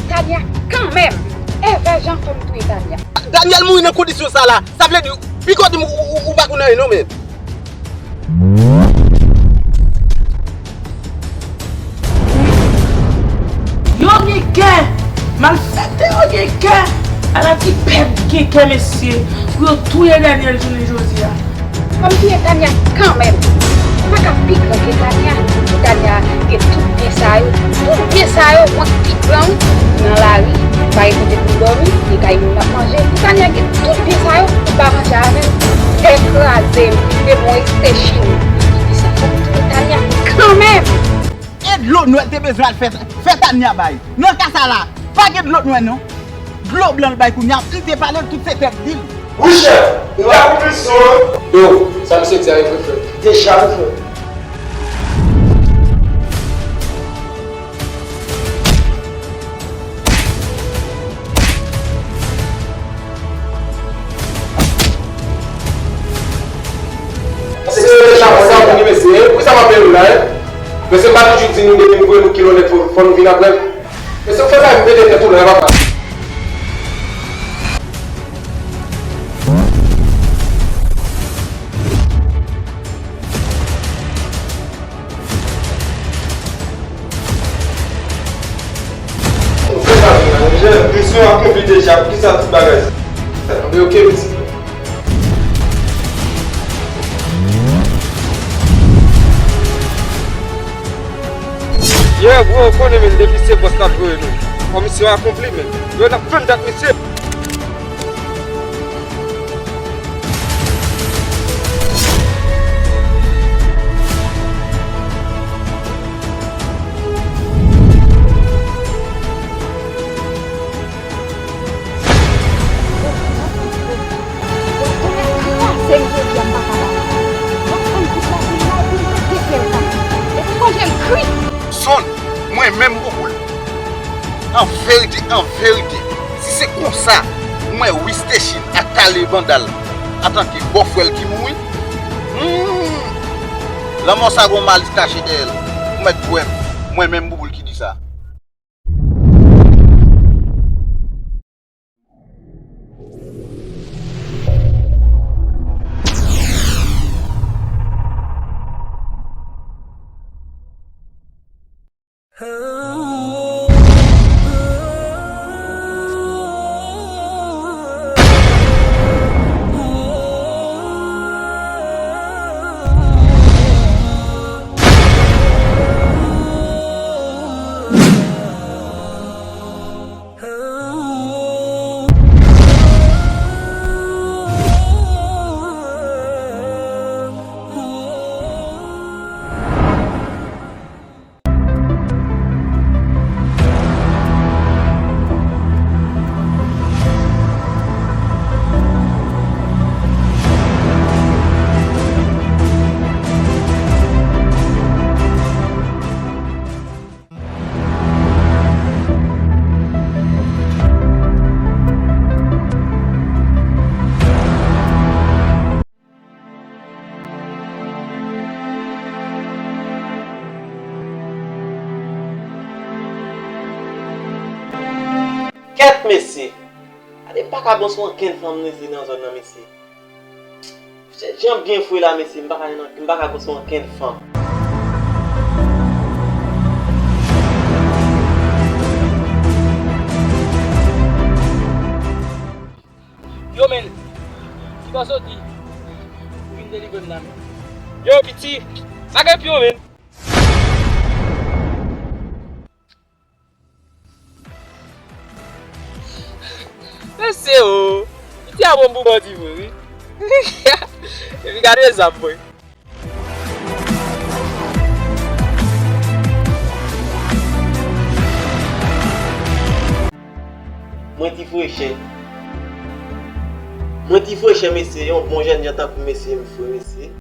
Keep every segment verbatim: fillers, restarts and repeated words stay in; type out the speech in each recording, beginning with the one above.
Tania kanmenm. Evè jan fanm touye Tania. Daniel mouri nan kondisyon sa la. Sa vle di, pi kote m, ou, ou, ou pa konn anyen non, men. Yo gen kè! Malfektè yo gen kè! Ala ti pèp gen kè, mesye, pou yo touye Daniel jounen jodi a. Fanm touye Tania kanmenm. Ou pa ka pi gran ke Tania. Tania gen tout byen sa yo. Tout byen sa yo, mwen ki pi gran, wi. Nan lari, pa gen kote pou dòmi, ni kay moun ap manje. Tania gen tout byen sa yo, ou pa manje avè l. Tèt kraze m, e bon, e Stechin ki di sa. Fanm touye Tania kanmenm. E dlo nwè l te bezwen al fè, fè Tania bay. Nan ka sa la, pa gen dlo nwè non. Dlo blan l bay kounye a, li te pale l tout se tèt di l. Wi, chèf, nou la pou plis son an. Yo, sa misye di a e vre, frè? Deja wi, frè. Se deja sa pou li, mesye. Poukisa m ap peye nou la, en? Mesye, m pa toujou di nou depi m voye nou kilomèt, fò, fò nou vin apre l? Mesye, ou fè bagay m pete tèt ou la, papa. Misyon akonpli deja, poukisa tout bagay sa? Anben, oke, mèsi. Yeah, bro, ou konnen, men, depi se bòs la voye nou. Fò misyon akonpli, men. Yo, n ap tann dat misye. Son, mwen menm Bouboul. An verite, an verite, si se konsa, mwen wi Stechin ak Kale Bandal antanke bòfrè l ki mouri, hmm, lanmò sa gon malis kache dèyè l. Ou mèt kwè m, mwen menm Bouboul ki di sa. Kèt, mesye! Gade vakabon sou ankenn fanm, mesye, nan zòn nan, mesye. Mesye, jan byen fre la, mesye, m pa ka, m pa ka konn sou ankenn fanm. Yo, men, ti bò soti, ou vin delivre m la, men. Yo, piti, pa gen pyon, men. Mesye o, piti a bon pou bandi vre, wi. Epi gade zam, boy. Mwen ti frechè. Mwen ti frechè, mesye, yon bon jèn jan tankou mesye, m fre, mesye.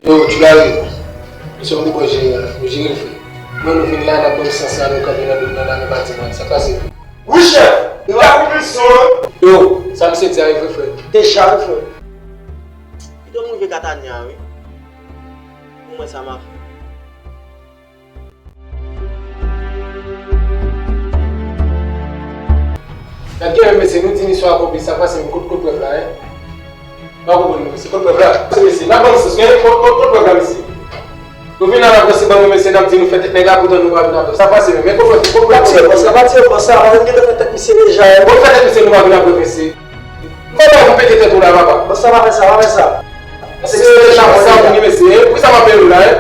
Yo, Djougarè, nou se yon bon jere la, nou jere l vre. Mwen, nou vin la, n ap ban m sans la, nou kanpe nan do m nan la, nou pati, mwen. Sa pase vre. Wi, chèf! Nou pa konplisyon, non? Yo, sa misye di a, e vre, frè. Deja, wi, frè. Pito m rive Katania, wi. Pou mwen, sa m a fè. Gad gen yon mesye, nou di misyon akonpli, sa pase, men kot, kot prèv la, en? M pa konprann, non, mesye, kot prèv la? Se mesye, n ap ban misye, gen, kot, kot, kot prèv la, mesye? Nou vin la, n ap danse, ban nou mesye, n ap di nou fè tèt nèg la, poutan nou pa vin apre. Sa pase, men, men kot prèv, kot prèv? Pa tiye bòs la, pa tiye bòs la, pa vin gentan fè tèt misye deja, en. Bon, fè tèt misye, nou pa vin apre, mesye. Fò w pete tèt ou la, papa. Bon, sa pa fè sa, pa fè sa. Se tèt la, sa pou ni mesye, en? Poukisa m ap peye w la, en?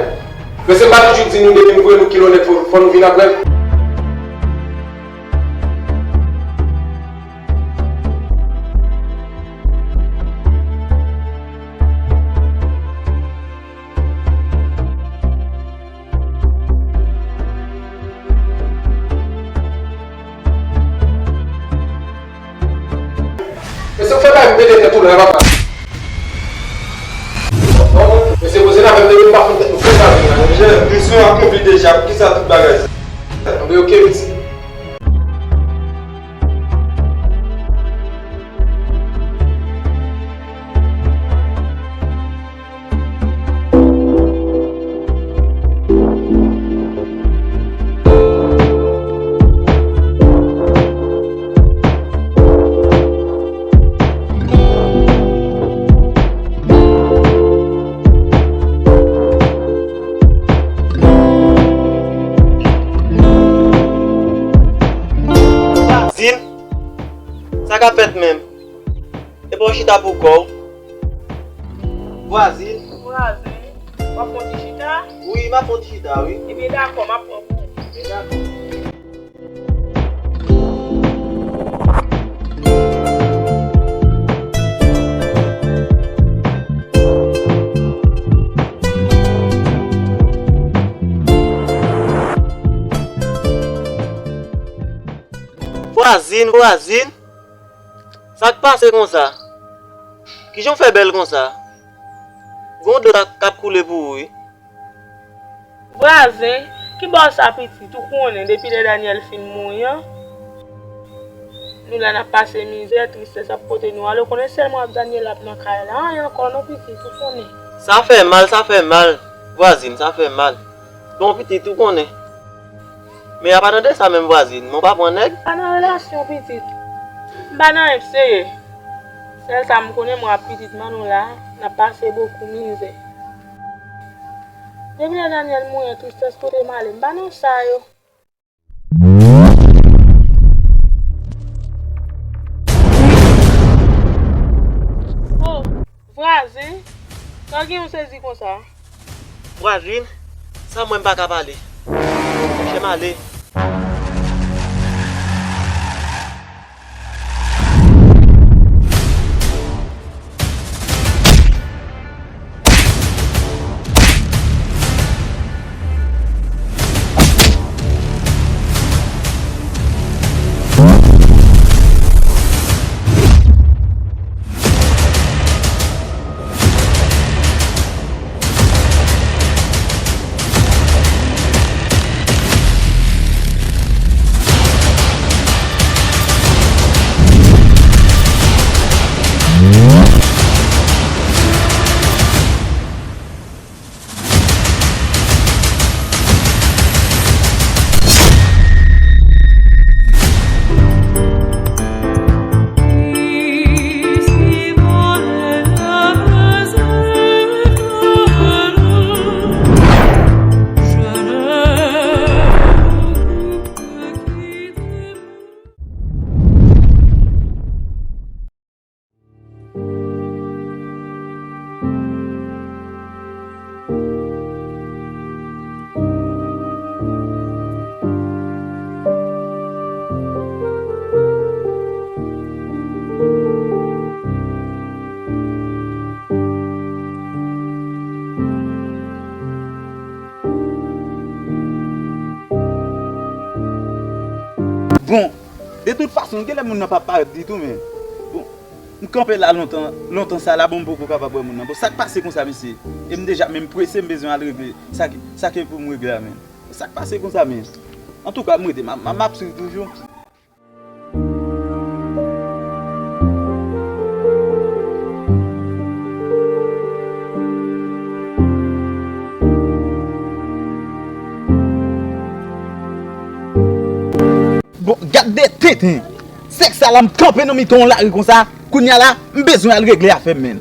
Mesye, m pa toujou di nou depi m voye nou kilomèt, fò, fò nou vin apre. Mesye, ou fè bay m pete tèt ou la, papa. Mesye, poze n avè m depi m pa fon tèt nou fè sa vre la. Monchè, misyon akonpli deja, poukisa tout bagay sa? Anben, oke, pitit. Vwazin, sa k ap fèt menm? Epa w chita pou kò w. Vwazin. Vwazin, w ap fè yon ti chita? Wi, m ap fè yon ti chita, wi. Ebyen, dakò, m ap pran pou ou. Ebyen, dakò. Vwazin, vwazin. Sa k pase konsa? Kijan w fè bèl konsa? Gon dlo k ap koule pou ou, wi. Vwazen, ki bò sa pitit? Ou konnen, depi lè Daniel fin mouri an, nou la n ap pase mizè, tristès ap pote nou ale. Ou konnen sèl mwen ak Daniel ap nan kay la. Anyen ankò non pitit, ou konnen. Sa fè mal, sa fè mal. Vwazin, sa fè mal. Bon pitit, ou konnen. Men a pa tande sa menm vwazin, men w pa pran nèg? M pa nan relasyon pitit. M pa nan anyen seye. Sèl sa m konnen, mwen ak pitit mwen nou la, n ap pase bokou mizè. Depi lè Daniel mouri an, tristès pote m ale. M pa nan sa yo. Oh, vwazen, sa w gen yon sezi konsa? Vwazin, san mwen m pa ka pale. Kouche m ale. Bon, de tout fason, genlè moun nan p ap parèt ditou, men, bon, M kanpe la lontan, lontan sa la, bon, m poko kapab wè moun nan. Bon, sa k pase konsa, mesye? E m deja menm prese, m bezwen al regle sa ki, sa ki pou m regle a, menm. Sa k pase konsa, menm? Antouka, m rete, m, m, m ap swiv toujou. Bon, gad de tenten. Sèk sa la, m kanpe nan mitan yon lari konsa. Kounye a la, m bezwen al regle afè m, menm.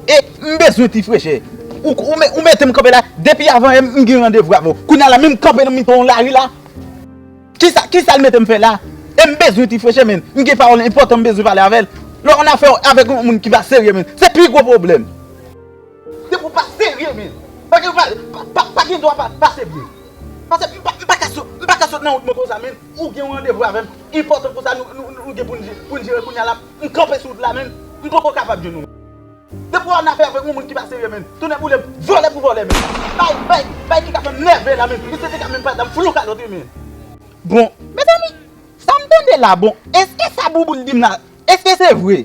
E m bezwen ti frechè. Ou, ou, me- ou mete m kanpe la. Depi avan yè, m gen randevou avè w. Kounye a la, menm m kanpe nan mitan yon lari la. Kisa, kisa l mete m fè la? E m bezwen ti frechè, menm. M gen pawòl enpòtan, m bezwen pale avè l. Lè w ann afè avèk yon moun ki pa serye, menm, se pi gwo pwoblèm. Depi w pa serye, menm. Pa gen, pa, pa, pa, pa gen dwa pa, pase byen. Paske m pa, m pa ka sot, m pa ka sot nan wout mwen konsa, menm. Ou gen yon randevou avè m, enpòtan konsa, nou, nou, nou gen pou n, pou n jere kounye a la. M kanpe sou wout la, menm. M poko kapab jwenn ou. Depi w ann afè avèk yon moun ki pa serye, menm. Tounen boule, vòlè pou vòlè, menm. Bay, bay, bay ki ka fè m nève la, menm. Misye te ka menm pa t la, m flou kalòt, wi, menm. Bon, mezanmi, sa m tande la, bon, èske sa Bouboul di m la, èske se vre?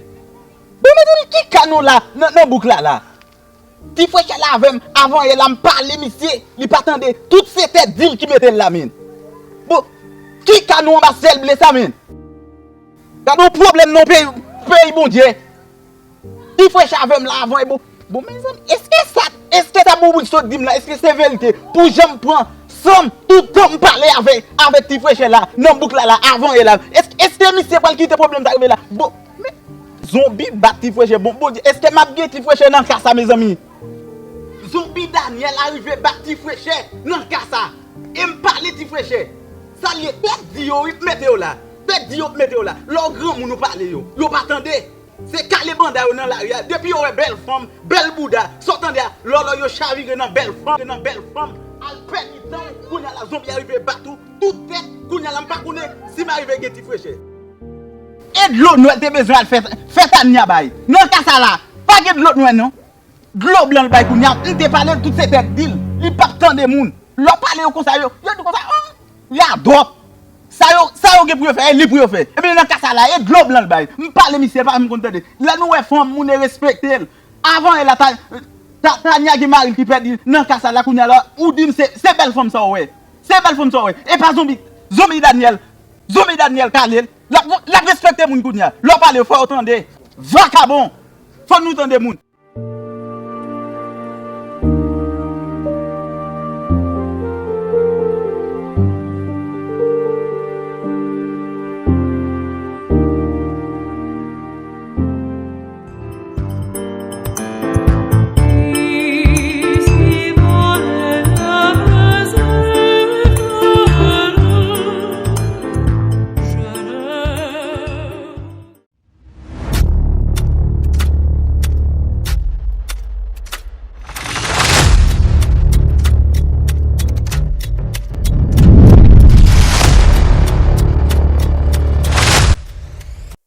Bon, mezanmi, ki ka nou la, nan, nan bouk la, la? Ti frechè la avè m, avan yè la, m pale misye, li pa tande, tout se tèt di l ki mete l la, menm. Bon, ki ka nou anba syèl ble sa, menm? Gade yon pwoblèm nan peyi, peyi Bondye. Ti frechè avè m la avan e bon. Bon, mezanmi, èske sa, èske sa Bouboul sot di m la, èske se verite? Pou jan m pran san m, tout tan m pale avè, avèk ti frechè la, nan bouk la, la, avan yè la, èske, èske misye pral kite pwoblèm sa rive la? Bon, men, zonbi bat ti frechè. Bon, Bondye, èske m ap gen ti frechè nan ka sa, mezanmi? Zonbi Daniel arive bat ti frechè nan ka sa. E m pale ti frechè. Sa l ye, tèt di yo, wi, mete yo la. Tèt di yo, mete yo la. Lè w granmoun ou pale yo, yo pa tande. Se kale banda yo nan lari a. Depi yo wè bèl fanm, bèl bouda, sa w tande a, lòlò yo chavire nan bèl fanm, nan bèl fanm, al pèdi tan w, kounye a la zonbi a rive bat ou, tout tèt, kounye a la m pa konnen si m arive gen ti frechè. E dlo nwè l te bezwen al fè, fè Tania bay. Nan ka sa la, pa gen dlo nwè non. Dlo blan l bay kounye a, m te pale l, tout se tèt di l, li p ap tande moun. Lè w pale yo konsa, yo, yo di konsa, oh, radòt. Sa yo, sa yo gen pou yo fè, e li pou yo fè. Ebyen, nan ka sa la, e dlo blan l bay. M pale misye, l pa menm konn tande. Lè nou wè fanm, moun e respekte l. Avan yè la, ta, ta, Tania gen mari l ki pèdi nan ka sa la, kounye a la, ou di m se, se bèl fanm sa w wè. Se bèl fanm sa w wè. E pa zonbi, zonbi Daniel, zonbi Daniel kale l. L ap, l ap respekte moun kounye a. Lè w pale, fò yo tande. Vakabon. Fò nou tande moun.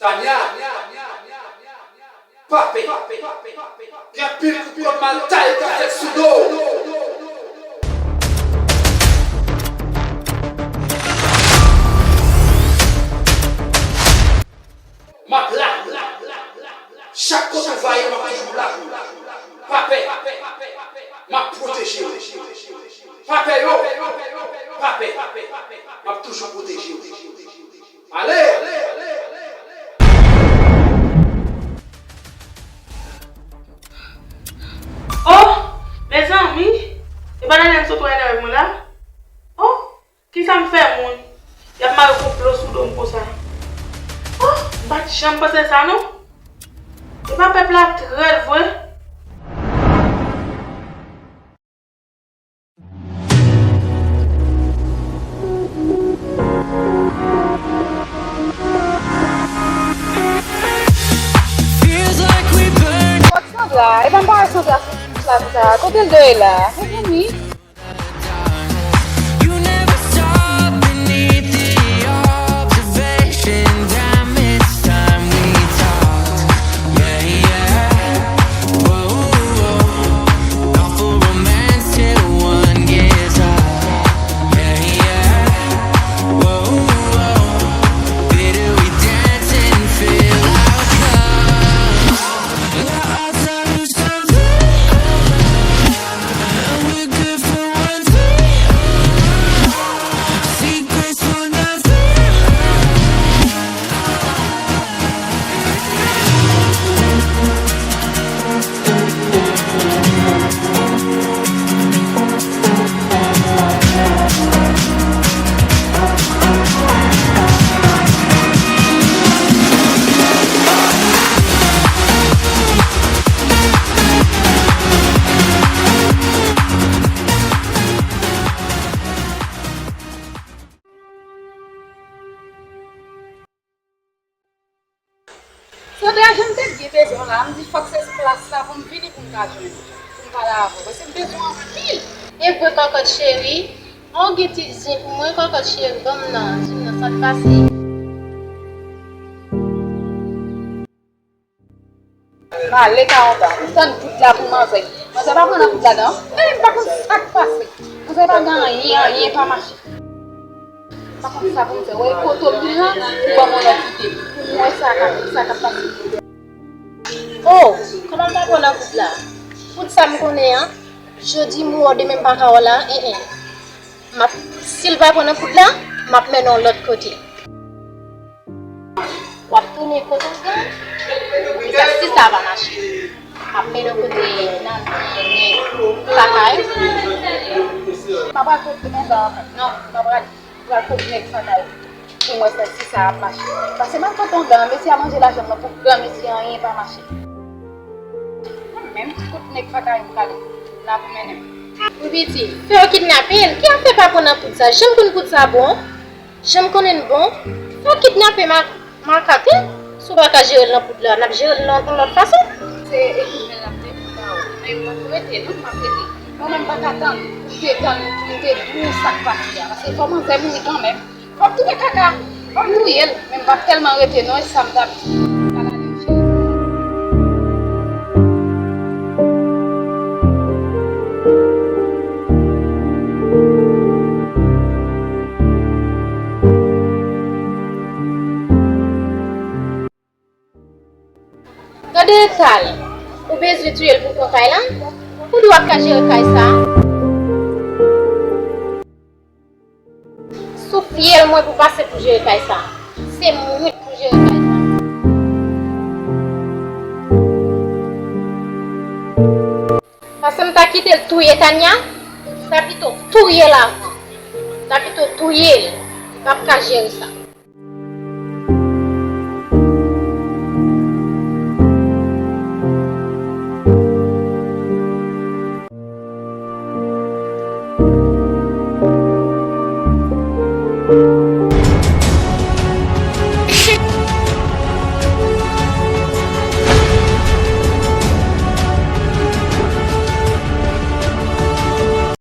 Tania, pa pè. Gen anpil kout kòd mal taye k ap fèt sou do w. M ap la. Chak kote w va ye, m ap toujou la. Pa pè. M ap pwoteje w. Pa pè yo. Pa pè. M ap toujou pwoteje w. Ale! Oh! Mezanmi! E pa Daniel sot wè nan rèv mwen la? Oh! Kisa m fè moun? Y ap mare konplo sou do m konsa. Oh, m pa t janm panse sa non. E pa pèp la trèt vre. What's up la? E pa m pa wè Sandra sou la konsa. Kote l dwe la? Mezanmi. You never stop beneath the observation. Damn, it's time we talk. Yeah, yeah. Whoa, whoa. Not for romance till one gets hot. Yeah, yeah. Whoa, whoa. Baby, we dance and feel our love. pa jwenn pou m pale avè w, paske m bezwen w anpil. E vre, kòkòt cheri? An, w gen ti zen pou mwen, kòkòt cheri? Ban m nan, di m nan, sa k pase? Malè ka yon tan, m tann poud la pou manzè. Manzè pa pran nan poud la, non. E m pa konn sa k pase. Manzè pa gen anyen, anyen pa mache. M pa konn sa pou m fè. Wè, kote w vin lan, ou ban mwen lòt ide. Pou mwen, sa k ap, sa k ap pase. Oh, kòman m pa pran nan poud la? Poud sa m konnen an, jodi m wè w, demen m pa ka wè w la, en, en. M ap, si l pa pran nan poud la, m ap mennen w lòt kote. W ap tounen kote w gen, e sa, si sa pa mache, m ap mennen w kote nan nèg kaka yo. M pa pral kote nèg la ankò. Non, m pa pral, m pral kote nèg kaka yo. Pou mwen fè si sa ap mache. Paske m al kote yon granmesi a manje lajan mwen pou granmesi anyen pa mache. Mwen menm, kot nèg kaka yo prale la pou mennen m? Wi, piti, fè yo kidnape l. Ki afè pa pran nan poud sa? Janm konn poud sa bon? Janm konnen l bon? Fò w kidnape ma-, makak lan. Si w pa ka jere l nan poud la, n ap jere l nan yon lòt fason. Se ekout men l ap te di ba ou. Men m p ap rete, non, m p ap rete. Mwen menm m pa ka tann pou m te tann, pou m te di w sa k pase a. Paske fò manzè mouri kanmenm. Fò m touye kaka. Fò m touye l. Men m p ap tèlman rete, non, e sa m t ap di. Al ale, cheri. Gade eta l. Ou bezwen touye l pou pran kay la? Ou di w ap ka jere kay sa? Sou fyèl mwen pou pase pou jere kay sa. Se mwen k pou jere kay sa. Paske m ta kite l touye Tania, m ta pito touye l avan. M ta pito touye l. Li p ap ka jere sa.